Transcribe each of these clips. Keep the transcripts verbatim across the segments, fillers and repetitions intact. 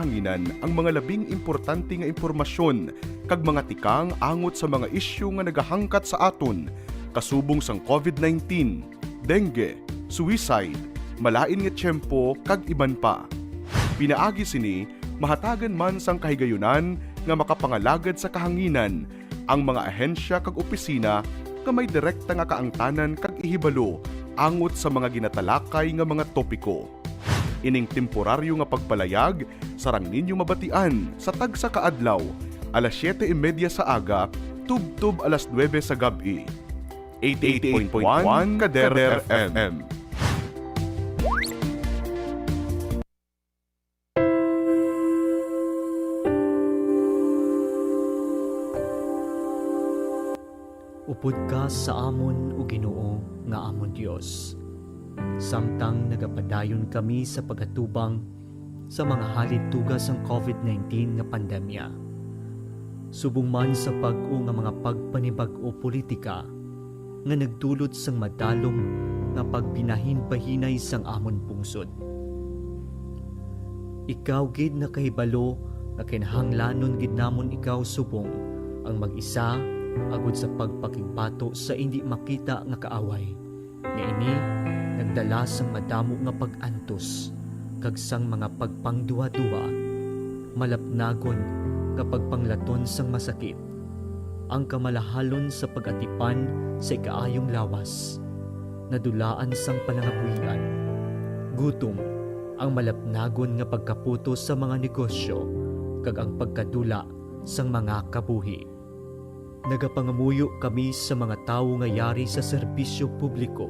Nginan ang mga labing importante nga impormasyon kag mga tikang angot sa mga isyu nga nagahangkat sa aton, kasubong sang covid nineteen, dengue, suicide, malain nga tiyempo, kag iban pa. Pinaagi sini, mahatagan man sang kahigayunan nga makapangalagad sa kahanginan ang mga ahensya kag opisina nga may direkta nga kaangtanan kag ihibalo angot sa mga ginatalakay nga mga topiko. Ining temporaryo nga pagpalayag sarang ninyo mabatian sa tagsa ka adlaw, alas siyete y media sa aga tubtob alas nuebe sa gab-i. Eighty-eight point one Kader F M. Upod ka sa amon, O Ginoo, nga amon Dios, samtang nagapadayon kami sa pagatubang sa mga halid tuga sang covid nineteen nga pandemya, subong man sa bag-o nga mga pagpanibag-o politika nga nagdulot sang madalom nga pagbinahinbahinay sang amon pungsod. Ikaw gid nakahibalo nga kinahanglanon gid namon ikaw subong ang mag-isa agod sa pagpakigbato sa indi makita nga kaaway, nga ini nagdala sang madamo nga pag-antos kag sang mga pagpangduhaduha, malapnagon nga pagpanglaton sang masakit, ang kamalahalon sa pag-atipan sa ikaayong lawas, nadulaan sang palangabuhian, gutom, ang malapnagon nga pagkaputos sa mga negosyo, kag ang pagkadula sang mga kabuhi. Nagapangamuyo kami sa mga tawo nga yari sa serbisyo publiko,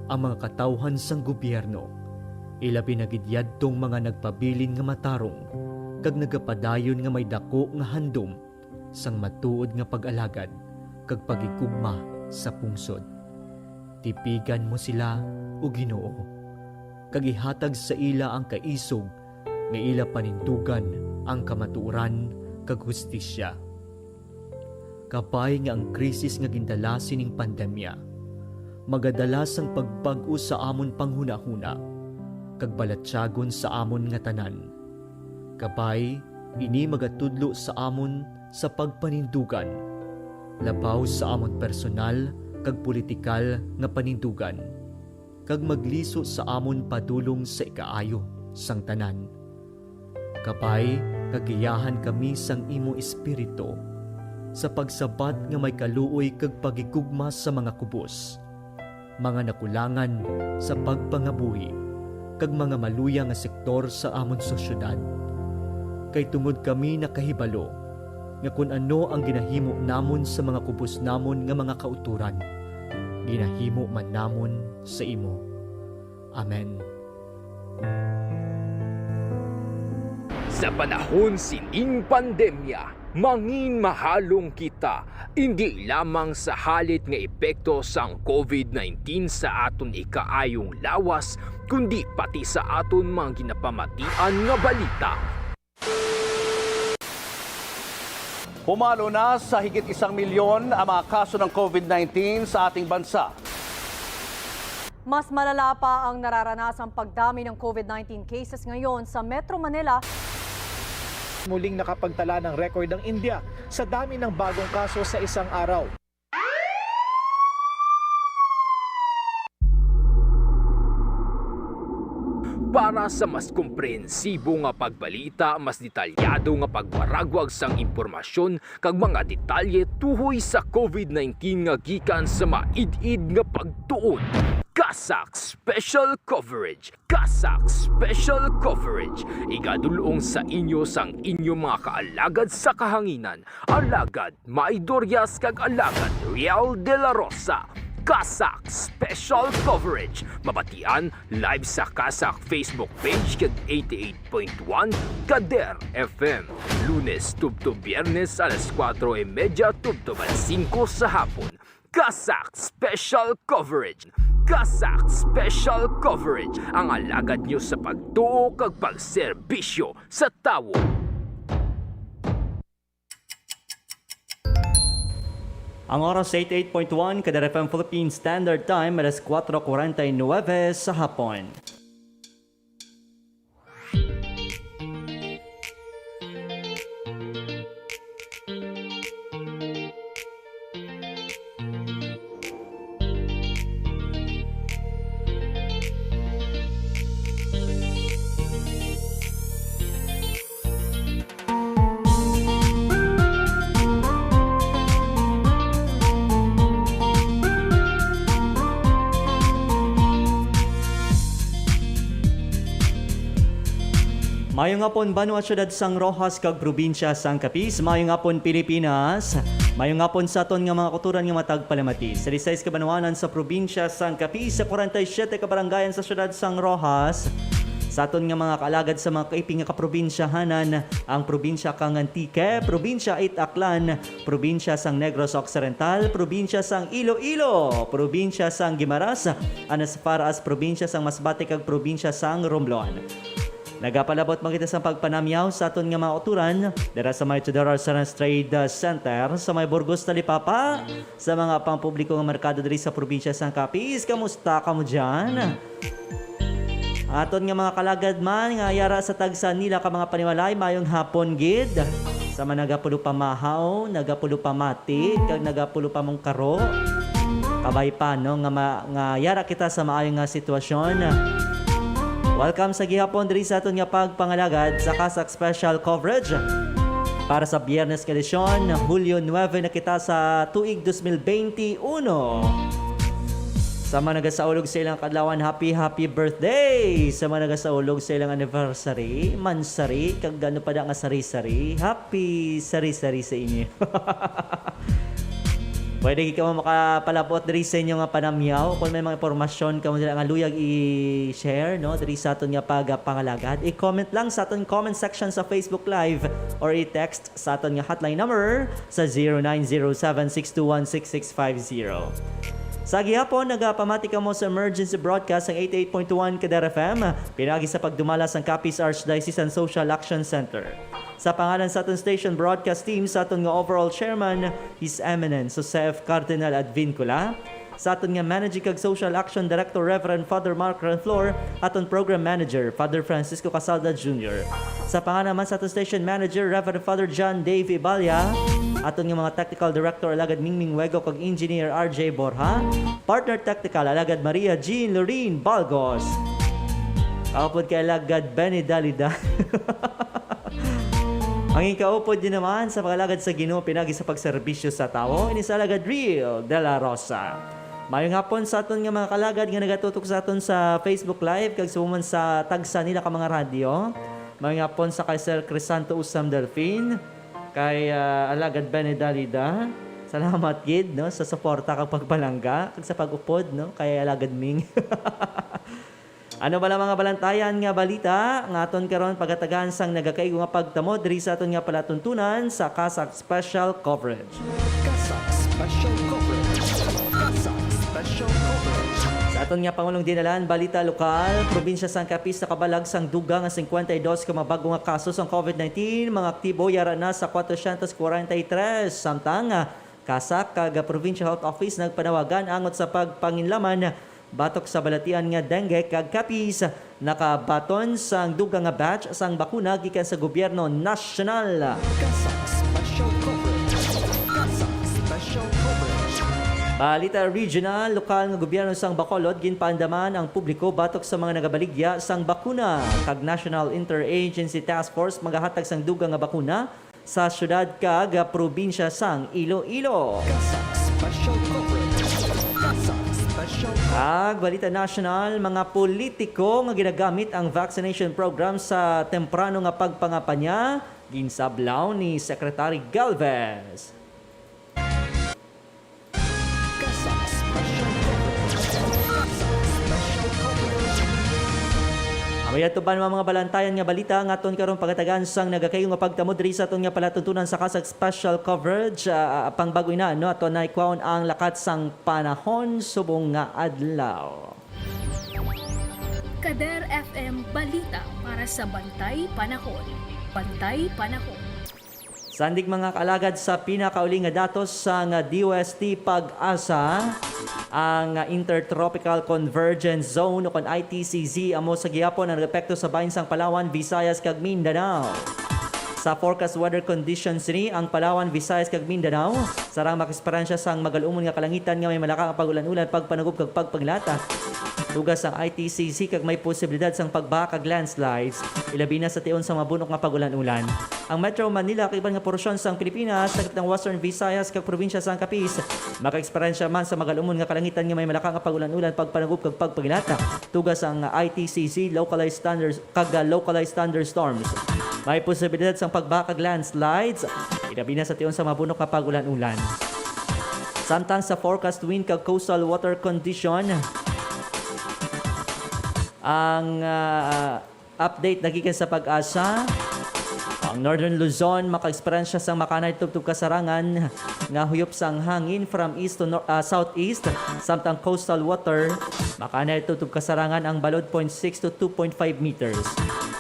ang mga katawuhan sang gobyerno, ilabi na gid yadtong mga nagpabilin nga matarong kag nagapadayon nga may daku nga handom sang matuod nga pag-alagad kag paghigugma sa pungsod. Tipigan mo sila, O Ginoo, kag ihatag sa ila ang kaisog nga ila panindugan ang kamatuoran kag hustisya. Kabay nga ang krisis nga gindala sining pandemya magadala sang pagbag-o sa amon panghunahuna kag balatyagon sa amon nga tanan. Kabay, ini magatudlo sa amon sa pagpanindugan, labaw sa amon personal kag politikal nga panindugan, kag magliso sa amon padulong sa ikaayo sang tanan. Kabay, nga giyahan kami sang imo Espiritu sa pagsabat nga may kaluoy kag paghigugma sa mga kubos, mga nakulangan sa pagpangabuhi, kag mga maluya nga sektor sa amon sosyedad. Kay tungod kami nakahibalo nga kon ano ang ginahimo namon sa mga kubos namon nga mga kautoran, ginahimo man namon sa imo. Amen. Sa panahon sining pandemya, mangin mahalong kita, indi lamang sa halit nga epekto sang covid nineteen sa aton ikaayong lawas, kundi pati sa aton mga ginapamatian nga balita. Pumalo na sa higit isang milyon ang mga kaso ng covid nineteen sa ating bansa. Mas malala pa ang nararanasang pagdami ng covid nineteen cases ngayon sa Metro Manila. Muling nakapagtala ng record ang India sa dami ng bagong kaso sa isang araw. Para sa mas komprehensibo nga pagbalita, mas detalyado nga pagwaragwag sang impormasyon kag mga detalye tuhoy sa covid nineteen nga gikan sa maid-id nga pagtuon, CASAC Special Coverage. CASAC Special Coverage, igadul-ong sa inyo sang inyo mga kaalagad sa kahanginan, alagad Maidorias kag alagad Riel de la Rosa. CASAC Special Coverage, mabatian live sa CASAC Facebook page kag eighty-eight point one Kader F M, Lunes tubtob Biyernes alas kuwatro y medya tubtob alas singko sa hapon. CASAC Special Coverage. CASAC Special Coverage, ang alagad nyo sa pagtuo kag pagserbisyo sa tawo. Ang oras, eighty-eight point one Kader F M Philippine Standard Time, alas kuwatro kuwarenta y nuwebe sa hapon. Mayong hapon, banwa, siyudad sang Roxas kag probinsya sang Capiz. Mayong hapon, Pilipinas. Mayong hapon sa aton nga mga kauturan nga matag palamati. Sa disais ka banwanan sa probinsya sang Capiz, sa kwarenta y siyete ka barangayan sa siyudad sang Roxas, sa aton nga mga kaalagad sa mga kaiping nga kaprobinsyahanan, ang probinsya kang Antique, probinsya it Aklan, probinsya sang Negros Occidental, probinsya sang Iloilo, probinsya sang Guimaras, and as far as probinsya sang Masbate kag probinsya sang Romblon. Nagapalabot man kita sa pagpanamyaw sa aton nga mga kauturan dira sa may Teodoro Arcenas Trade Center sa may Burgos, Talipapa, sa mga pampubliko nga merkado diri sa probinsya sang Capiz. Kamusta kamo dyan? Aton nga mga kalagad man nga yara sa tagsa nila ka mga panimalay, mayong hapon gid. Sa mga nagapulupamahaw, nagapulupamati, kag nagapulupamungkaro. Kabay pa, no, nga ma-, nga yara kita sa maayo nga sitwasyon. Welcome sa gihapon diri sa aton nga pagpangalagad sa Kasak Special Coverage. Para sa Biyernes nga edisyon, Hulyo nuebe na kita sa tuig dos mil benti uno. Sa mga nagasaulog sa ilang kadlawan, happy, happy birthday! Sa mga nagasaulog sa ilang anniversary, mansary, kag ano pa da nga sari-sari, happy sari-sari sa inyo. Pwede gid kamo makapalabot diri sa inyo nga panamyaw. Kung may mga impormasyon kamo dira nga luyag i-share, no, diri sa aton nga pagpangalagad, i-comment lang sa aton comment section sa Facebook Live or i-text sa aton nga hotline number sa zero nine zero seven six two one six six five zero. Sa gihapon, nagapamati kamo sa emergency broadcast sang eighty-eight point one Kadar F M, pinaagi sa pagdumala sang Capiz Archdiocesan Social Action Center. Sa pangalan sa aton station broadcast team, sa aton nga overall chairman, His Eminence Jose F. Cardinal Advincula, sa aton nga Managing kag Social Action Director, Reverend Father Mark Ranflor, aton Program Manager, Father Francisco Casalda Junior. Sa pangalan man sa aton Station Manager, Reverend Father John Dave Ibalia, aton nga mga Technical Director, Alagad Mingming Wego, kag Engineer R J Borja, Partner Technical, Alagad Maria Jean Loreen Balgos. Kaupod kay Alagad Benny Dalida. Ang ikaupod din naman sa mga alagad sa Ginoo, pinagi sa pagserbisyo sa tawo, ini sa Alagad Real de la Rosa. Mayong hapon sa aton nga mga kalagad nga nagatutok sa aton sa Facebook Live kag sa man sa tagsa nila ka mga radyo. Mayong hapon sa kay Sir Crisanto Usam Delfin, kay, ah, Alagad Benny Dalida. Salamat gid, no, sa suporta kag pagpalangga kag sa pag-upod, no, kay Alagad Ming. Ano bala mga balantayan nga balita nga aton karon pagatagan sang nagakaigo nga pagtamod diri sa aton nga palatuntunan sa Kasak Special Coverage? Kasak Special Coverage. Kasak Special Coverage. Sa aton nga pangulong dinalan, balita lokal, probinsya sang Capiz nakabalag sang dugang nga singkwenta y dos ka mga bag-o nga kaso sang covid nineteen, mga aktibo yara na sa kwatrocientos kwarenta y tres. Samtang, ah, Kasak kag Provincial Health Office nagpanawagan angot sa pagpanginlaman batok sa balatian nga dengue kag Capiz nakabaton sang dugang nga batch sang bakuna gikan sa gobyerno nasyonal. Kasak Special Coverage. Kasak Special Coverage. Balita regional, lokal nga gobyerno sang Bacolod ginpaandaman ang publiko batok sa mga nagabaligya sang bakuna kag National Interagency Task Force magahatag sang dugang nga bakuna sa syudad kag probinsya sang Iloilo. Kasak Special Coverage. Kasak Special Coverage. Ag balita nasyonal, mga politiko nga ginagamit ang vaccination program sa temprano nga pagpangapanya, ginsablaw ni Secretary Galvez. Kasak Special Coverage. Kasak Special Coverage. Amo yadto ba ang mga balantayan nga balita nga aton karon pagatagan sang nagakaigo nga pagtamod diri sa aton nga palatuntunan sa Kasak Special Coverage. Ah, pangbag-o ina, no, aton na ikwon ang lakat sang panahon subong nga adlaw. Kader F M Balita para sa Bantay Panahon. Bantay Panahon. Sandig mga kaalagad sa pinakauli nga datos sang D O S T PAGASA, ang Intertropical Convergence Zone o kon I T C Z amo sa gihapon ang nag-epekto sa bahin sang Palawan, Visayas kag Mindanao. Sa forecast weather conditions sini, ang Palawan, Visayas kag Mindanao sarang makaeksperyensya sang magalumon nga kalangitan nga may malaka nga pag-ulan-ulan, pagpanugop kag pagpanglata. Tuga sang I T C C kag may posibilidad sang pagbaha kag landslides, ilabi na sa tion sa mga bunok nga pag-ulan-ulan. Ang Metro Manila kag iban nga porsyon sang Pilipinas, sakop ang Western Visayas kag probinsya sang Capiz, makaeksperyensya man sa magalumon nga kalangitan nga may malaka nga pag-ulan-ulan, pagpanagop kag pagpagilat. Tuga sang I T C C, localized thunders kag, ah, localized thunderstorms. May posibilidad sang pagbaha kag landslides, ilabi na sa tion sa mga bunok nga pag-ulan-ulan. Samtang sa forecast wind kag coastal water condition, ang, ah, update nagikan sa PAGASA. Ang Northern Luzon makaeksperyensya sang makanay tubtob kasarangan nga huyop sang hangin from east to nor-, ah, southeast, samtang coastal water makanay tubtob kasarangan ang balod point six to two point five meters.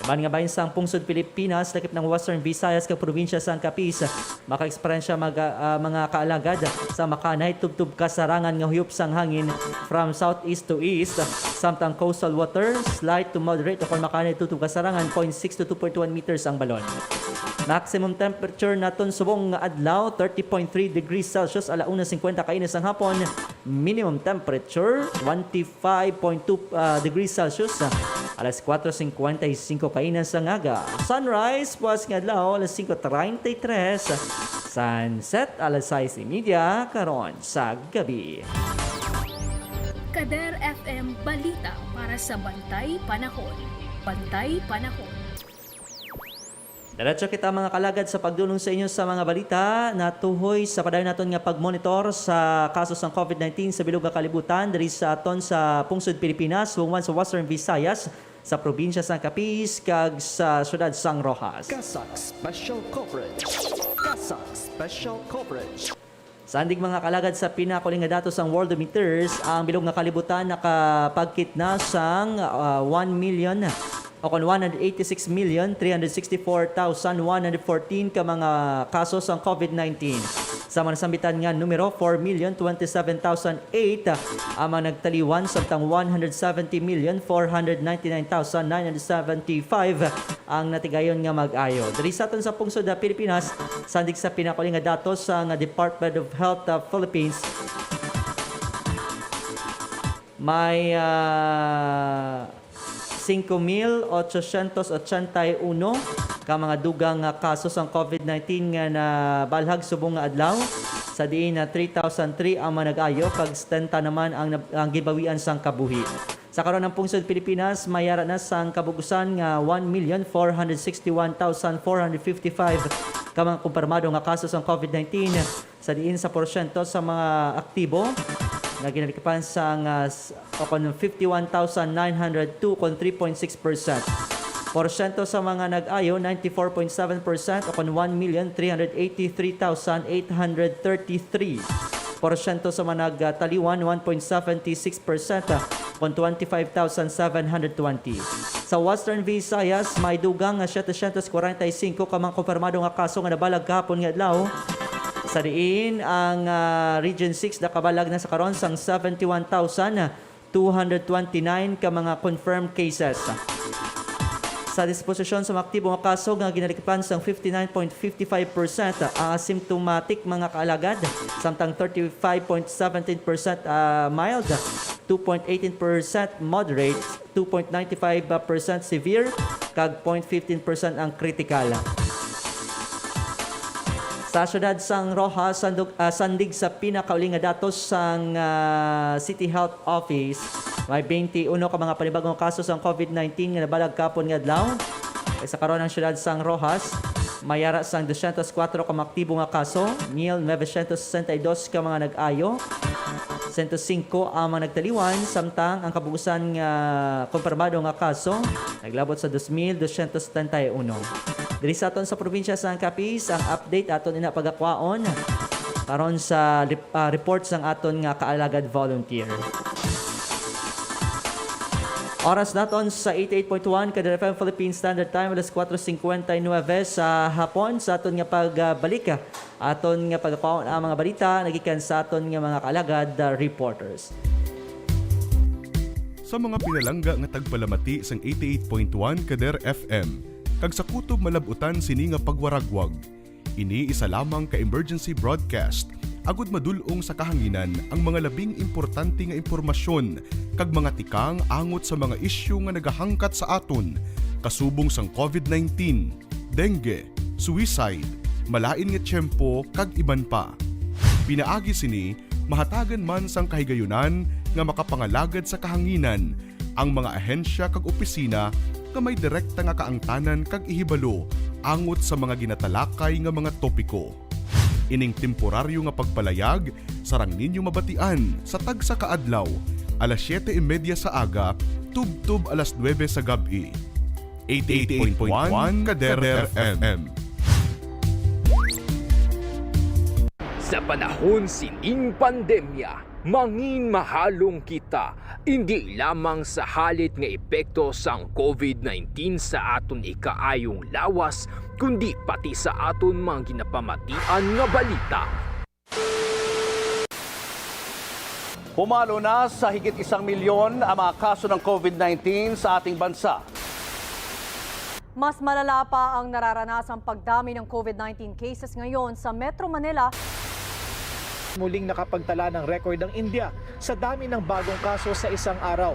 Iban nga bahin sang pungsod Pilipinas, lakip ng Western Visayas kag probinsya sang Capiz, makaeksperyensya mga, ah, mga kaalagad sa makanay tubtob kasarangan nga huyop sang hangin from southeast to east, samtang coastal water, slight to moderate o kon makanay tubtob kasarangan, point six to two point one meters ang balon. Maximum temperature naton subong nga adlaw, thirty point three degrees Celsius, ala una cincuenta kaina sang hapon. Minimum temperature, twenty-five point two, ah, degrees Celsius, ah, alas kuwatro cincuenta y cinco kaina sang aga. Sunrise, buwas nga adlaw, alas singko treinta y tres. Sunset, alas sais y media karon sa gabi. Kader F M Balita para sa Bantay Panahon. Bantay Panahon. Diretso kita, mga kalagad, sa pagdunong sa inyo sa mga balita natuhoy sa padayon naton nga pagmonitor sa kaso sang COVID nineteen sa bilog nga kalibutan diri sa aton sa pungsod Pilipinas, subong man sa Western Visayas, sa probinsya sang Capiz, kag sa siyudad sang Roxas. CASAC Special Coverage. CASAC Special Coverage. Sandig, mga kalagad, sa pinakuli nga datos sang Worldometers, ang bilog nga kalibutan nakapagkit na sang, ah, one million o kon one hundred eighty-six million three hundred sixty-four thousand one hundred fourteen ka mga kaso sang COVID nineteen. Sa mga nasambitan nga numero, four million twenty-seven thousand eight ang mga nagtaliwan, samtang one hundred seventy million four hundred ninety-nine thousand nine hundred seventy-five ang natigayon nga mag-ayo. Diri sa aton sa pungsod sa Pilipinas, sandig sa pinakuli nga datos sang Department of Health, ah, Philippines, may, ah, singko mil otsosyentos otsenta y uno ka mga dugang nga kaso sang COVID nineteen nga nabalhag subong nga adlaw, sa diin na three thousand three ang mga nag-ayo kag setenta naman ang nab-, ang gibawian sang kabuhi. Sa karon, ang pungsod Pilipinas may ara na sang kabug-usan nga one million four hundred sixty-one thousand four hundred fifty-five ka mga kumpirmado nga kaso sang COVID nineteen, sa diin sa porsyento sa mga aktibo nga ginalikipan sang, ah, s-, o kon fifty-one thousand nine hundred two, kon three point six percent. Porsyento sa mga nag-ayo, ninety-four point seven percent, o kon one million three hundred eighty-three thousand eight hundred thirty-three. Porsyento sa mga nagtaliwan, one point seven six percent, ah, kon twenty-five thousand seven hundred twenty. Sa Western Visayas, may dugang nga setecientos kwarenta y singko ka mga kumpirmado nga kaso nga nabalag kahapon nga adlaw. Sa diin, ang, ah, Region six nakabalag na sa karon sang seventy-one thousand two hundred twenty-nine ka mga confirmed cases. Sa disposisyon sa mga aktibo nga kaso nga ginalikipan sang fifty-nine point fifty-five percent asymptomatic, mga kaalagad, samtang thirty-five point seventeen percent, ah, mild, two point eighteen percent moderate, two point nine five percent severe, kag point fifteen percent ang critical. Sa siyudad sang Roxas, sandog-, ah, sandig sa pinakauli nga datos sang, ah, City Health Office, may twenty-uno ka mga panibagong kaso sang COVID nineteen nga nabalag kahapon nga adlaw. Kay sa karon, ang siyudad sang Roxas may ara sang dosyentos kuwatro ka mga aktibo nga kaso, mil novecientos sesenta y dos ka mga nag-ayo, sento singko ang mga nagtaliwan, samtang ang kabug-usan nga kumpirmado nga kaso naglabot sa dos mil dosyentos setenta y uno. Diri sa aton sa probinsya sang Capiz, ang update aton ina pagakwaon karon sa rep-, ah, report sang aton nga kaalagad volunteer. Oras naton sa eighty-eight point one Kader F M Philippine Standard Time, alas kuwatro singkwenta y nuwebe sa hapon. Sa aton nga pagbalik, aton nga pagakwaon ang mga balita nagikan sa aton nga mga kaalagad, ah, reporters. Sa mga pinalangga nga tagpalamati sang eighty-eight point one Kader F M, kag sa kutob malab-utan sini nga pagwaragwag, ini isa lamang ka emergency broadcast agud madul-ong sa kahanginan ang mga labing importante nga impormasyon kag mga tikang angot sa mga isyu nga nagahangkat sa aton, kasubong sang COVID nineteen, dengue, suicide, malain nga tiyempo, kag iban pa. Pinaagi sini, mahatagan man sang kahigayunan nga makapangalagad sa kahanginan ang mga ahensya kag opisina nga may direkta nga kaangtanan kag ihibalo angot sa mga ginatalakay nga mga topiko. Ining temporaryo nga pagpalayag sarang ninyo mabatian sa tagsa ka adlaw, alas siyete y media sa aga tubtob alas nuebe sa gab-i. Eighty-eight point one Kader F M. Sa panahon sining pandemya, mangin mahalong kita, indi lamang sa halit nga epekto sang COVID nineteen sa aton ikaayong lawas, kundi pati sa aton mga ginapamatian nga balita. Pumalo na sa higit isang milyon ang mga kaso ng COVID nineteen sa ating bansa. Mas malala pa ang nararanasang pagdami ng COVID nineteen cases ngayon sa Metro Manila. Muling nakapagtala ng record ang India sa dami ng bagong kaso sa isang araw.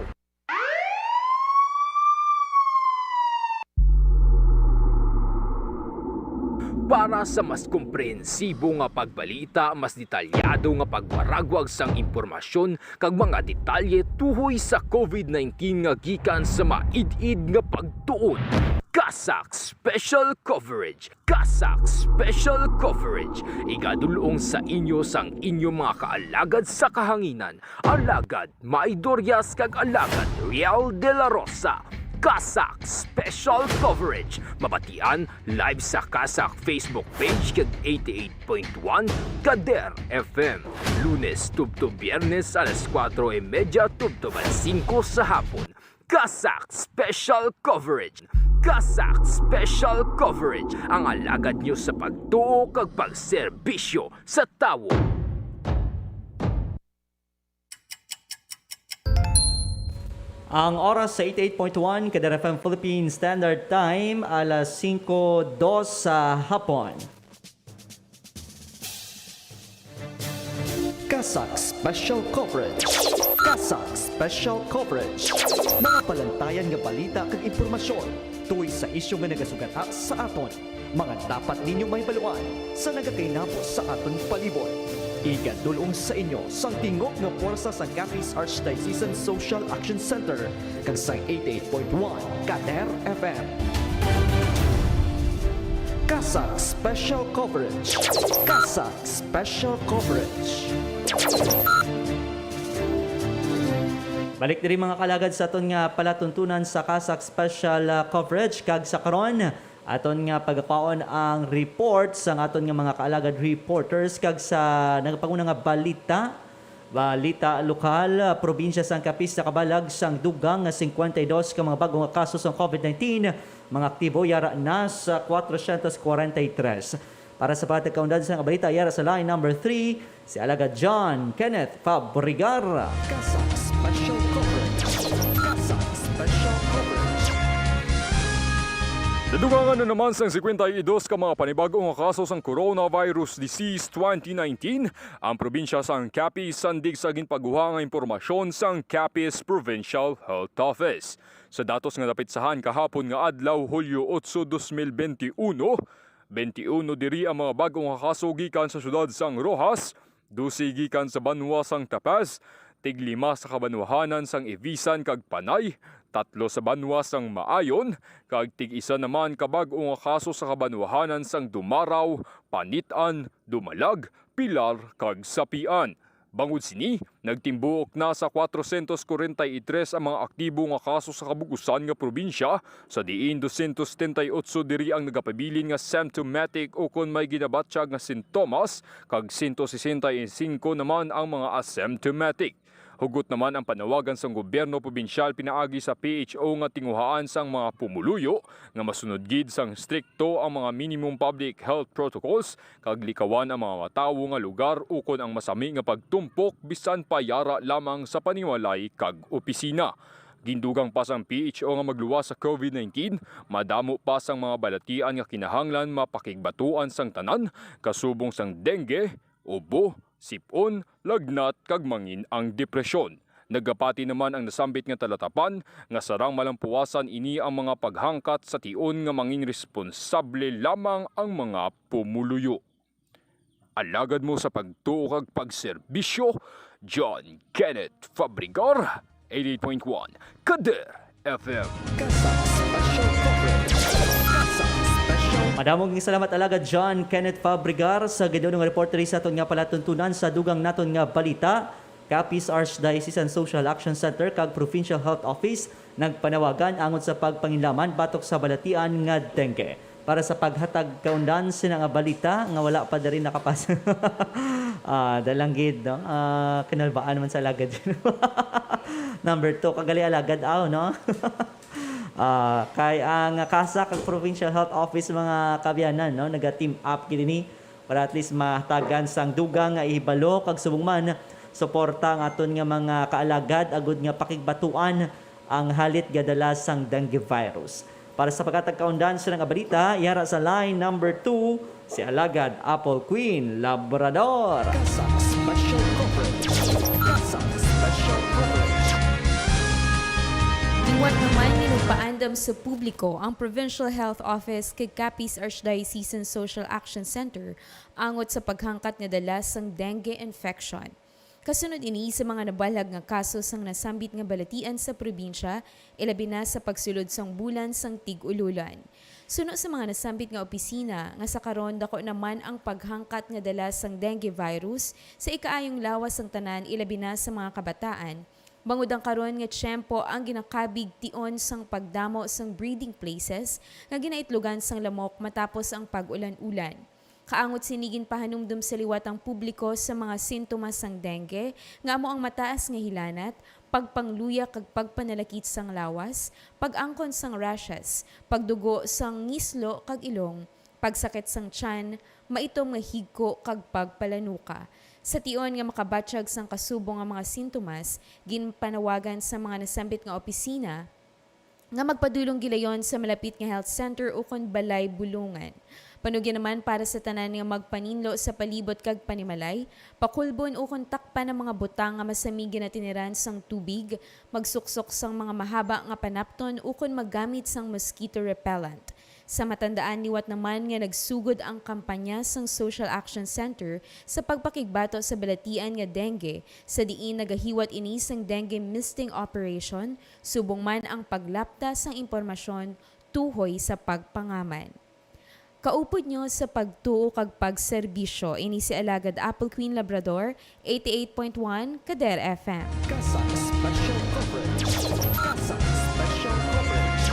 Para sa mas komprehensibo nga pagbalita, mas detalyado nga pagwaragwag sang impormasyon kag mga detalye tuhoy sa COVID nineteen nga gikan sa maid-id nga pagtuon, CASAC Special Coverage. CASAC Special Coverage, igadul-ong sa inyo sang inyo mga kaalagad sa kahanginan, Alagad May Dorias kag Alagad Riel de la Rosa. CASAC Special Coverage, mabatian live sa CASAC Facebook page kag eighty-eight point one Kader F M, Lunes tubtob Biyernes alas kuwatro y media tubtob alas singko sa hapon. CASAC Special Coverage. CASAC Special Coverage, ang alagad niyo sa pagtuo kag pagserbisyo sa tawo. Ang oras sa eighty-eight point one Kader F M Philippine Standard Time, alas singko dos sa hapon. CASAC Special Coverage. CASAC Special Coverage. Mga palantayan nga balita kag impormasyon tuhoy sa isyu nga nagasugata sa aton, mga dapat ninyo mahibaluan sa nagakainabo sa aton palibot. Igadul-ong sa inyo sang tingog nga pwersa sang Capiz Archdiocesan Social Action Center kag sang eighty-eight point one Kader F M. CASAC Special Coverage. CASAC Special Coverage. Balik diri, mga kalagad, sa aton nga palatuntunan sa CASAC Special, ah, Coverage, kag sa karon, aton nga pagakwaon ang report sa aton nga mga kaalagad reporters, kag sa nagapanguna nga balita, balita lokal, ah, probinsya sang Capiz nakabalag sang dugang nga cincuenta y dos ka mga bag-o nga kaso sang COVID nineteen, mga aktibo yara na sa cuatrocientos cuarenta y tres. Para sa pagkatag-, kaundan sa nga balita, yara sa line number three, si Alagad John Kenneth Fabregar. CASAC Special Coverage. CASAC Special Coverage. Nadugangan na naman sang cincuenta y dos ka mga panibag-o nga kaso sang coronavirus disease twenty nineteen ang probinsya sang Capiz, sandig sa ginpaguha nga impormasyon sang Capiz Provincial Health Office. Sa datos nga napitsahan kahapon nga adlaw, Hulyo otso, dos mil benti uno, benti uno diri ang mga bag-o nga kaso gikan sa siyudad sang Roxas, dose gikan sa banwa sang Tapaz, tiglima sa kabanwahanan sang Ivisan kag Panay, tatlo sa banwa sang Maayon, kag tig-isa naman ka bag-o nga kaso sa kabanwahanan sang Dumarao, Panit-an, Dumalag, Pilar, kag Sapian. Bangod sini, nagtimbuok na sa cuatrocientos cuarenta y tres ang mga aktibo nga kaso sa kabug-usan nga probinsya, sa diin doscientos setenta y ocho diri ang nagapabilin nga symptomatic ukon may ginabatyag nga sintomas, kag ciento sesenta y cinco naman ang mga asymptomatic. Hugot naman ang panawagan sang gobyerno probinsyal pinaagi sa P H O nga tinguhaan sang mga pumuluyo nga masunod gid sang strikto ang mga minimum public health protocols kag likawan ang mga matawo nga lugar ukon ang masami nga pagtumpok bisan pa yara lamang sa panimalay kag opisina. Gindugang pa sang P H O nga magluwas sa COVID nineteen, madamo pa sang mga balatian nga kinahanglan mapakigbatuan sang tanan, kasubong sang dengue, ubo, sip-on, lagnat, kag mangin ang depresyon. Nagapati naman ang nasambit nga talatapan nga sarang malampuwasan ini ang mga paghangkat sa tion nga mangin responsable lamang ang mga pumuluyo. Alagad mo sa pagtuo kag pagserbisyo, John Kenneth Fabregar, eighty-eight point one Kader F M. Kasang Special Coverage. Kasang Special. Madamo nga salamat, Alagad John Kenneth Fabregar, sa ginaunong report diri sa aton nga palatuntunan sa dugang naton nga balita. Capiz Archdiocesan Social Action Center kag Provincial Health Office nagpanawagan angot sa pagpanginlaman batok sa balatian nga dengue. Para sa paghatag kaundan sina nga balita nga wala pa diri nakapas-, ah, dalanggid, no? Ah, kinalbaan man sa alagad. Number two, kagali alagad, aw, no? Ah, kay ang kasa kag Provincial Health Office, mga kaabyanan, no, naga-team up gid ini para at least mahatagan sang dugang nga ihibalo kag subong man suporta ang aton nga mga kaalagad agud nga pakigbatuan ang halit nga dala sang dengue virus. Para sa paghatag kaundan sa nga balita, yara sa line number two, si Alagad Apple Queen Labrador. Kasang Special Coverage. Kasang Special Coverage. Liwat naman nga nagpaandam sa publiko ang Provincial Health Office kag Capiz Archdiocesan Social Action Center angot sa paghangkat nga dala sang dengue infection. Kasunod ini sa mga nabalag nga kaso sang nasambit nga balatian sa probinsya, ilabi na sa pagsulod sang bulan sang tig-ululan. Suno sa mga nasambit nga opisina nga sa karon dako naman ang paghangkat nga dala sang dengue virus sa ikaayong lawas sang tanan, ilabi na sa mga kabataan, bangod ang karon nga tiyempo ang ginakabig tion sang pagdamo sang breeding places nga ginaitlogan sang lamok matapos ang pag-ulan-ulan. Kaangot sini, ginpahanumdom sa liwat ang publiko sa mga sintomas sang dengue, nga amo ang mataas nga hilanat, pagpangluya kag pagpanalakit sang lawas, pag-angkon sang rashes, pagdugo sang ngislo kag ilong, pagsakit sang tiyan, maitom nga higko kag pagpalanuka. Sa tion nga makabatyag sang kasubong nga mga sintomas, ginpanawagan sa mga nasambit nga opisina nga magpadulong gilayon sa malapit nga health center ukon balay bulongan. Panugyan naman para sa tanan nga magpaninlo sa palibot kag panimalay, pakulbon ukon takpan ang mga butang nga masami ginatiniran sang tubig, magsuksok sang mga mahaba nga panapton ukon maggamit sang mosquito repellent. Sa matandaan, liwat naman nga nagsugod ang kampanya sang Social Action Center sa pagpakigbato sa balatian nga dengue, sa diin nagahiwat ini sang dengue misting operation, subong man ang paglapta sang impormasyon tuhoy sa pagpangaman. Kaupod nyo sa pagtuo kag pagserbisyo, ini si Alagad Apple Queen Labrador, eighty-eight point one Kader F M. Kasang Special Coverage. Kasang Special Coverage.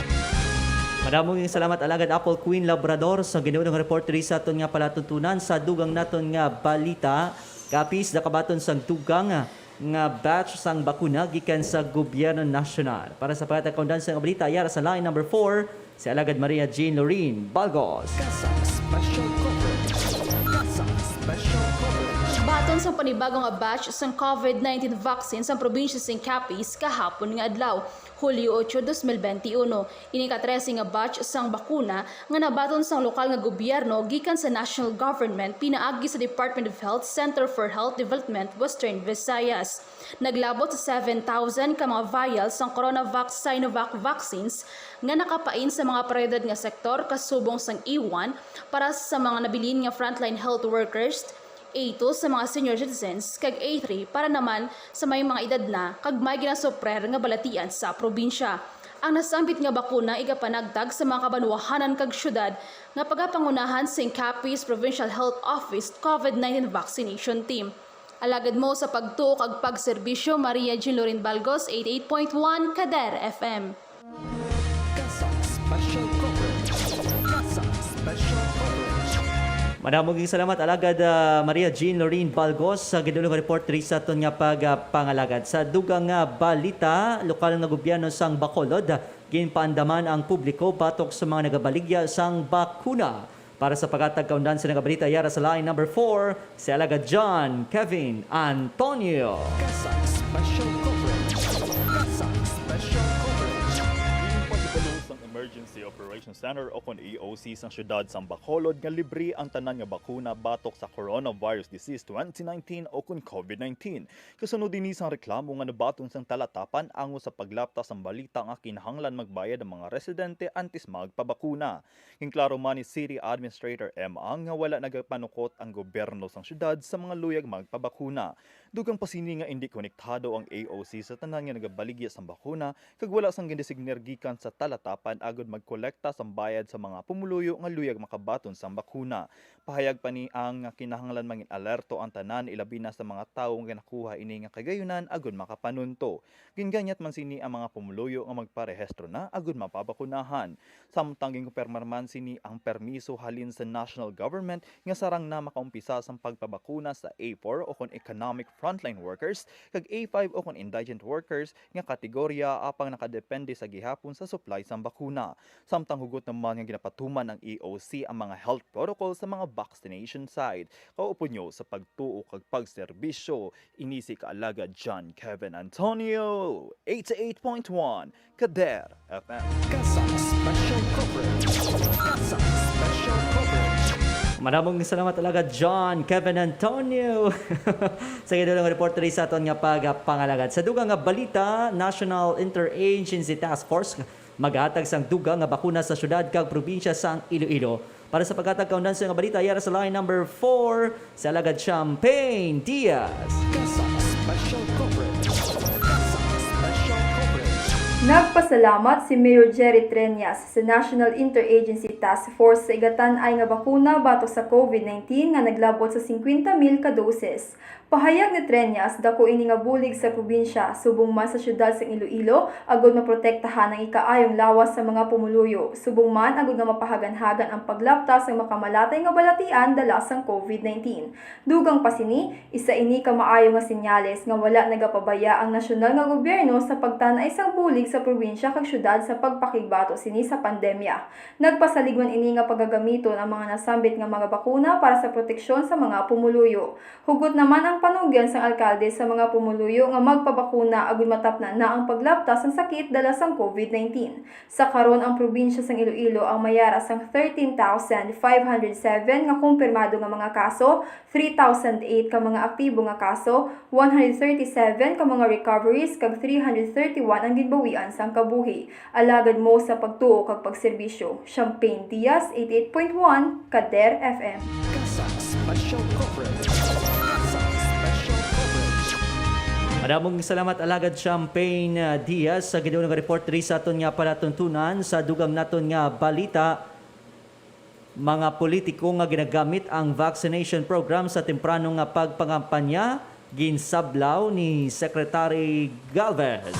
Madamo nga salamat, Alagad Apple Queen Labrador, sa ginaunang report diri sa aton nga palatuntunan. Sa dugang naton nga balita, kapis nakabaton sang dugang nga batch sang bakuna gikan sa gobyerno nasyonal. Para sa paghatag kaundan sa balita, yara sa line number four, si Alagad Maria Jean Lorraine Balgos. Kasang Special Coverage. Kasang Special Coverage. Baton sang panibago nga batch sang COVID nineteen vaccine sang probinsya sang Capiz kahapon nga adlaw, Hulyo ocho, dos mil benti uno. Ini ka trese nga batch sang bakuna nga nabaton sang lokal nga gobyerno gikan sa national government pinaagi sa Department of Health Center for Health Development Western Visayas. Naglabot sa seven thousand ka mga vial sang Coronavac Sinovac vaccines nga nakapain sa mga prioridad nga sektor kasubong sang E one para sa mga nabilin nga frontline health workers, A two sa mga senior citizens, kag A three para naman sa may mga edad na kag may ginasuprer nga balatian sa probinsya. Ang nasambit nga bakuna igapanagtag sa mga kabanwahanan kag syudad nga pagapangunahan sing Capiz Provincial Health Office COVID nineteen Vaccination Team. Alagad mo sa pagtuo kag pagserbisyo, Maria Jean Loren Balgos, eighty-eight point one Kader F M. Kasang Special Coverage. Kasang Special Coverage. Madamo nga salamat, Alagad, ah, Maria Jean Lorraine Balgos, sa gidulong report diri sa aton nga pagpangalagad. Sa dugang nga balita, lokal nga gobyerno sang Bacolod, ginpaandaman ang publiko batok sa mga nagabaligya sang bakuna. Para sa paghatag kaundan sa nga balita, yara sa line number four, si Alagad John Kevin Antonio. Kasang Special Coverage. Kasang Special Coverage. Ginpahibalo sang Emergency Operations Center o kon E O C sang siyudad sang Bacolod nga libre ang tanan nga bakuna batok sa coronavirus disease twenty nineteen o kon COVID nineteen. Kasunod ini sang reklamo nga nabaton sang talatapan ango sa paglapta sang balita nga kinahanglan magbayad ang mga residente antes magpabakuna. Ginklaro man ni City Administrator M. Ang nga wala nagapanukot ang gobyerno sang siyudad sa mga luyag magpabakuna. Dugang pa sini nga indi konektado ang E O C sa tanan nga nagabaligya sang bakuna kag wala sang gindesignar gikan sa talatapan agud magkolekta sang bayad sa mga pumuluyo nga luyag makabaton sang bakuna. Pahayag pa ni Ang nga kinahanglan mangin-alerto ang tanan, ilabi na sa mga tawo nga nakuha ini nga kagayunan agud makapanunto. Ginganyat man sini ang mga pumuluyo nga magparehistro na agud mapabakunahan. Samtang ginkumpirmar man sini ang permiso halin sa national government nga sarang na makaumpisa sang pagpabakuna sa A four o kon economic frontline workers kag A five o kon indigent workers nga kategorya, apang nakadepende sa gihapon sa supply sang bakuna. Samtang hugot naman nga ginapatuman ang E O C ang mga health protocol sa mga vaccination site. Kaupo nyo sa pagtuo kag pagserbisyo, ini si Kaalagad John Kevin Antonio, eighty-eight point one Kader F M. CASAC Special Coverage. CASAC Special Coverage. Madamong salamat, Alagad John Kevin Antonio. Sa gidulong report diri sa aton nga pagpangalagad. Sa dugang nga balita, National Interagency Task Force maghatag sang dugang nga bakuna sa syudad kag probinsya sang Iloilo. Para sa paghatag kaundan sa nga balita, yara sa line number four, si Alagad Champagne Diaz. CASAC Special Coverage. CASAC Special Coverage. Nagpasalamat si Mayor Jerry Treñas sa National Interagency Task Force sa igatan-ay nga bakuna batok sa COVID nineteen nga naglab-ot sa singkwenta mil ka doses. Pahayag ni Treñas, dako ini nga bulig sa probinsya, subong man sa siyudad sang Iloilo, agud maprotektahan ang ikaayong lawas sa mga pumuluyo, subong man agud nga mapahaganhagan ang paglapta sang makamalatay nga balatian dala sang COVID nineteen. Dugang pa sini, isa ini ka maayo nga senyales nga wala nagapabaya ang nasyonal nga gobyerno sa pagtan-ay sang bulig sa probinsya kag siyudad sa pagpakigbato sini sa pandemya. Nagpasalig man ini nga pagagamiton ang mga nasambit nga mga bakuna para sa proteksyon sa mga pumuluyo. Hugot naman ang panugyan sang alkalde sa mga pumuluyo nga magpabakuna agud matapna na ang paglapta sang sakit dala sang COVID nineteen. Sa karon, ang probinsya sang Iloilo ang may ara sang thirteen thousand five hundred seven nga kumpirmado nga mga kaso, three thousand eight ka mga aktibo nga kaso, one hundred thirty-seven ka mga recoveries, kag three hundred thirty-one ang ginbawian sang kabuhi. Alagad mo sa pagtuo kag pagserbisyo. Champagne Diaz, eighty-eight point one, Kader F M. CASAC Special Coverage. CASAC Special Coverage. Madamong salamat, Alagad Champagne, uh, Diaz, sa gidulong nga report diri sa aton nga palatuntunan sa dugang naton nga balita. Mga politiko nga ginagamit ang vaccination program sa temprano nga pagpangampanya, ginsablaw ni Secretary Galvez.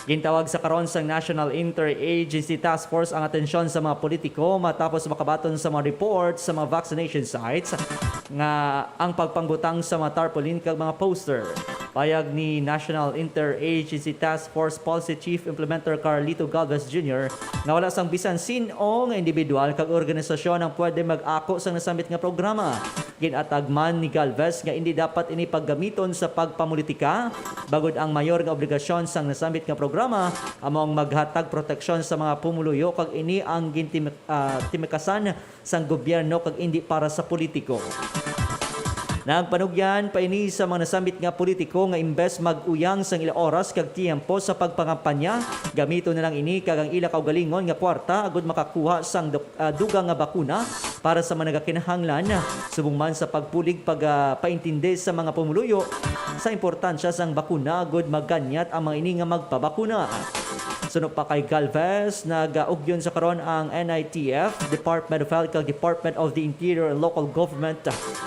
Gintawag sa karon sang National Interagency Task Force ang atensyon sa mga politiko matapos makabaton sa mga report sa mga vaccination sites nga ang pagpangbutang sa mga tarpaulin kag mga poster. Payag ni National Interagency Task Force Policy Chief Implementer Carlito Galvez Junior nga wala sang bisan sin-o nga individual kag organisasyon ang pwede mag-ako sang nasambit nga programa. Ginatag man ni Galvez nga indi dapat ini paggamiton sa pagpamulitika, bangod ang mayor nga obligasyon sang nasambit nga programa amo ang maghatag proteksyon sa mga pumuluyo kag ini ang gintim-, ah, timikasan sang gobyerno kag indi para sa politiko. Nagpanugyan pa ini sa mga nasambit nga politiko nga imbes mag-uyang sang ila oras kag tiyempo sa pagpangampanya, gamiton na lang ini kag ang ila kaugalingon nga kwarta agud makakuha sang dok-, ah, dugang nga bakuna para sa mga nagakinahanglan, subong man sa pagpulig pag, ah, paintindi sa mga pumuluyo sa importansya sang bakuna agud magkanyat ang mga ini nga magpabakuna. Suno pa kay Galvez, nagaugyon sa karon ang N I T F, Department of Health kag Department of the Interior and Local Government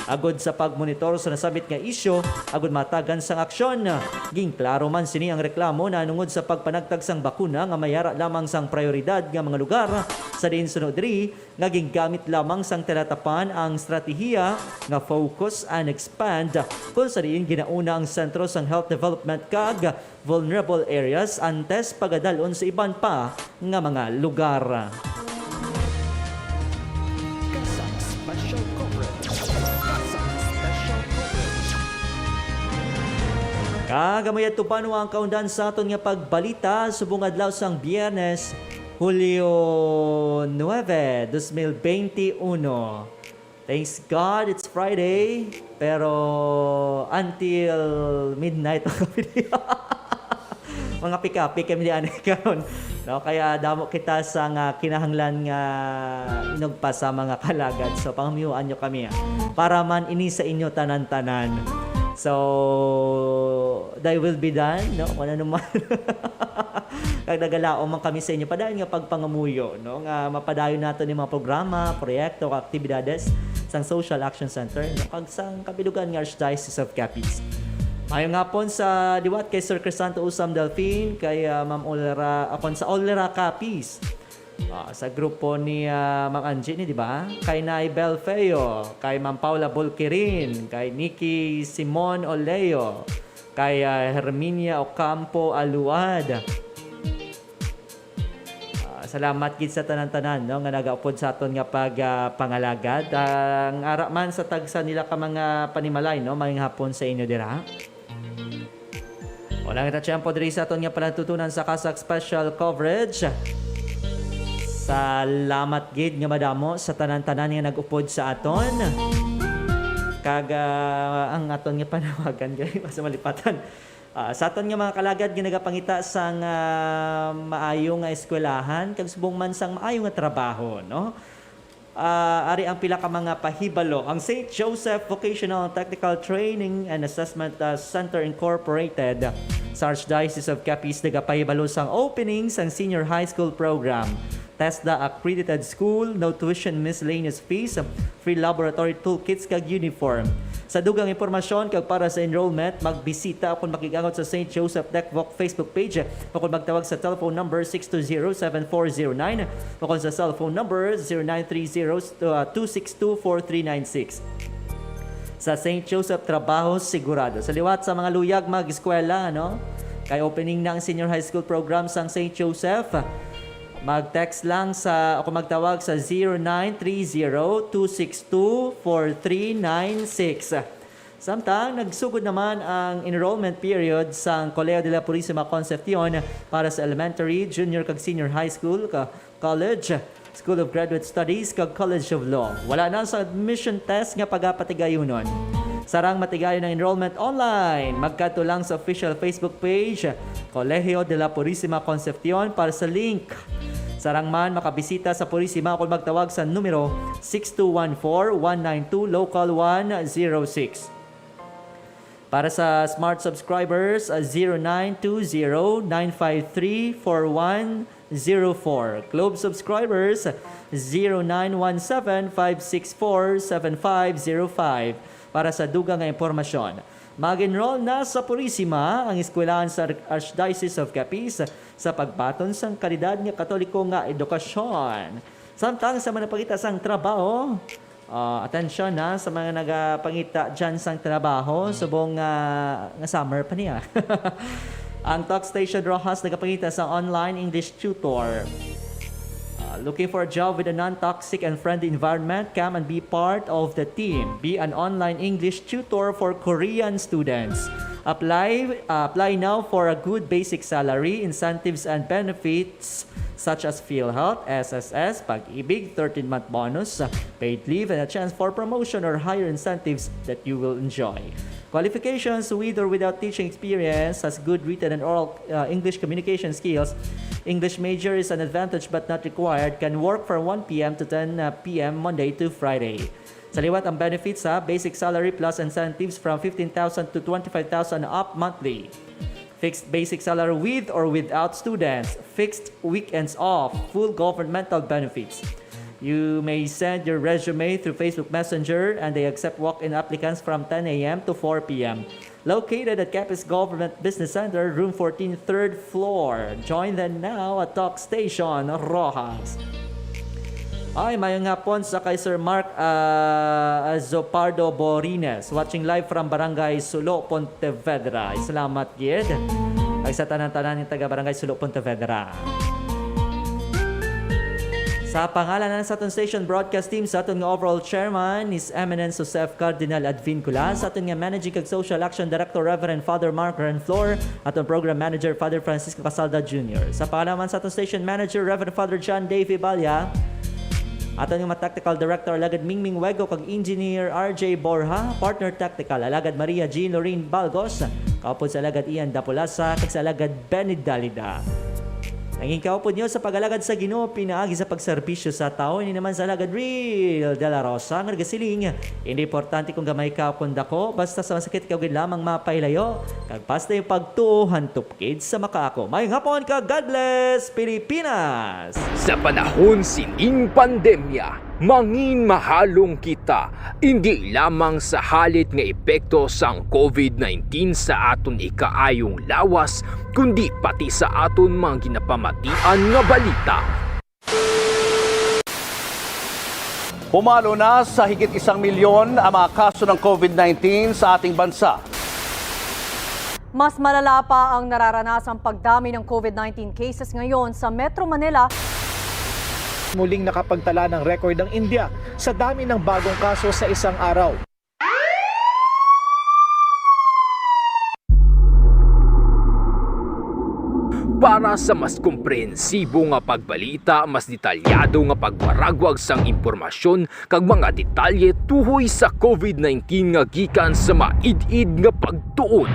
agud sa pagmonitor sa nasambit nga isyu agud matagan sang aksyon. Ginklaro man sini ang reklamo nahanungod sa pagpanagtag sang bakuna nga mayara lamang sang prayoridad nga mga lugar, sa diin suno diri nga gingamit lamang sang talatapan ang estratehiya nga focus and expand, kung sa diin ginauna ang sentro sang health development kag vulnerable areas antes pagadalon sa iban pa nga mga lugar. CASAC Special Coverage. CASAC Special Coverage. Kag amo yadto pa ang kaundan sa aton nga pagbalita subong adlaw sang Biyernes, Hulyo nuebe, dos mil beinti uno. Thanks God, it's Friday. Pero until midnight ang kami niya. Mga pikapi kami ni anay karon. No, kaya damo kita sa nga kinahanglan nga inugpa sa mga kalagad. So, panghamiwaan nyo kami, ah, para man ini sa inyo tanan-tanan. So, thy will be done, no? Kung ano man. Kag nagalaom man kami sa inyo padayon nga pagpangamuyo, no? Nga mapadayon nato ni mga programa, proyekto, kag aktibidades sang Social Action Center, no? Kag sang kabilugan nga Archdiocese of Capiz. Mayong hapon sa liwat kay Sir Crisanto Usam Delfin, kay, ah, Ma'am Olera, akon sa Olera Capiz. Ah, sa grupo ni, ah, Ma'am Angie ni, di ba? Kay Nay Bel Feo, kay Ma'am Paula Bulkirin, kay Nikki Simon Oleo, kay, ah, Herminia Ocampo Aluad. Ah, salamat gid sa tanan-tanan, no, nga nagaupod sa aton nga pag, ah, pangalagad. Ang ara man sa tagsa nila ka mga panimalay, no, mayong hapon sa inyo dira. Wala kita tiyempo diri sa aton nga palatuntunan sa CASAC Special Coverage. Salamat gid nga madamo sa tanan-tanan nga nag-upod sa aton. Kag, ah, ang aton nga panawagan, gani, mas malipatan. Ah, sa aton nga mga kalagad nga nagapangita sang, ah, maayo nga eskwelahan, kag subong man sang maayo nga trabaho, no? Ah, ari ang pila ka mga pahibalo. Ang Saint Joseph Vocational Technical Training and Assessment, ah, Center Incorporated sa Archdiocese of Capiz nagapahibalo sang opening sang senior high school program. TESDA accredited school, no tuition, miscellaneous fees, free laboratory toolkits, kag uniform. Sa dugang impormasyon kag para sa enrollment, magbisita o kon makig-angot sa Saint Joseph Tech Voc Facebook page o kon magtawag sa telephone number six two zero, seven four zero nine o kon sa cellphone number zero nine three zero, uh, two six two, four three nine six. Sa Saint Joseph, trabaho sigurado. Sa liwat sa mga luyag mag-eskwela, no? Kay opening na ang senior high school program sang Saint Joseph. Mag-text lang sa, o kung magtawag sa zero nine three zero, two six two, four three nine six. Samtang nagsugod naman ang enrollment period sang Colegio de la Purisima Concepcion para sa elementary, junior kag senior high school, ka-, college, School of Graduate Studies, kag College of Law. Wala na sa admission test nga pagapatigayunon. Sarang matigayon ang enrollment online. Magkadto lang sa official Facebook page, Colegio de la Purisima Concepcion, para sa link. Sarang man makabisita sa Purisima kung magtawag sa numero six two one four, one nine two, local one zero six. Para sa Smart subscribers, ah, zero nine two zero, nine five three, four one zero four. Globe subscribers, zero nine one seven, five six four, seven five zero five. Para sa dugang nga impormasyon, mag-enroll na sa Purisima ang eskwelahan sa Archdiocese of Capiz sa pagbaton sang kalidad nga Katoliko nga edukasyon. Samtang sa manapakita sang trabaho, ah, atensyon na sa mga nagapangita dyan sang trabaho, subong nga, nga summer pa niya. Ang Talk Station Roxas nagapangita sa online English tutor. Uh, looking for a job with a non-toxic and friendly environment? Come and be part of the team. Be an online English tutor for Korean students. Apply, uh, apply now for a good basic salary, incentives, and benefits such as PhilHealth, S S S, Pag-ibig, thirteen-month bonus, paid leave, and a chance for promotion or higher incentives that you will enjoy. Qualifications: with or without teaching experience, has good written and oral, uh, English communication skills. English major is an advantage but not required. Can work from one P M to ten P M Monday to Friday. Sa liwat ang benefits, ha, basic salary plus incentives from fifteen thousand to twenty-five thousand up monthly. Fixed basic salary with or without students. Fixed weekends off. Full governmental benefits. You may send your resume through Facebook Messenger, and they accept walk-in applicants from ten A M to four P M. Located at Capiz Government Business Center, room fourteen, third floor. Join them now at Talk Station Roxas. Ay, mayong hapon sa kay Sir Mark, ah, Zopardo Borines, watching live from Barangay Sulo, Pontevedra. Salamat gid. Kag sa tanan-tanan nga taga Barangay Sulo, Pontevedra. Sa pangalan na sa aton station broadcast team, sa aton nga overall chairman, His Eminence Joseph Cardinal Advincula, sa aton nga managing kag social action director, Reverend Father Mark Renflor, aton program manager, Father Francisco Casalda Junior. Sa pangalan man sa aton station manager, Reverend Father John Davey Balya, aton nga mga technical director, Alagad Mingming Wego, kag engineer, R J Borja, partner technical, Alagad Maria Jean Lorraine Balgos, kaupod sa Alagad Ian Dapulasa, kag sa Alagad Benny Dalida. Nangin kaupod niyo sa pag-alagad sa Ginoo pinaagi sa pagserbisyo sa tawo, ini naman sa Alagad Real de la Rosa nga nagasiling, "Hindi importante kung gamay ka o kung dako, basta sa masakit ka gid lamang mapailayo, kag basta yung pagtuo hantop gid sa makaako." Mayong hapon ka, God bless, Pilipinas! Sa panahon sining pandemya, mangin mahalong kita, indi lamang sa halit nga epekto sang covid nineteen sa aton ikaayong lawas, kundi pati sa aton mga ginapamatian nga balita. Pumalo na sa higit isang milyon ang mga kaso ng covid nineteen sa ating bansa. Mas malala pa ang nararanasang pagdami ng covid nineteen cases ngayon sa Metro Manila. Muling nakapagtala ng record ang India sa dami ng bagong kaso sa isang araw. Para sa mas komprehensibo nga pagbalita, mas detalyado nga pagwaragwag sang impormasyon kag mga detalye tuhoy sa covid nineteen nga gikan sa maid-id nga pagtuon,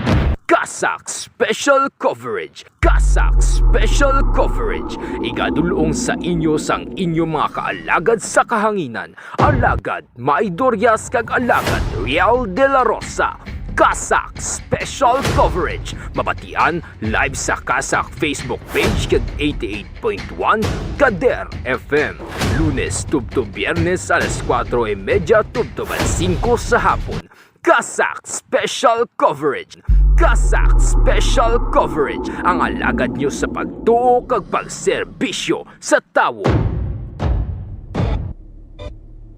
CASAC Special Coverage. CASAC Special Coverage, igadulong sa inyo sang inyo mga kaalagad sa kahanginan, Alagad May Dorias kag Alagad Real de la Rosa. CASAC Special Coverage, mabatian live sa CASAC Facebook page kag eighty-eight point one Kader F M, Lunes tubtob Biyernes alas kuwatro y medya tubtob alas singko sa hapon. CASAC Special Coverage. CASAC Special Coverage, ang alagad nyo sa pagtuo kag pagserbisyo sa tawo.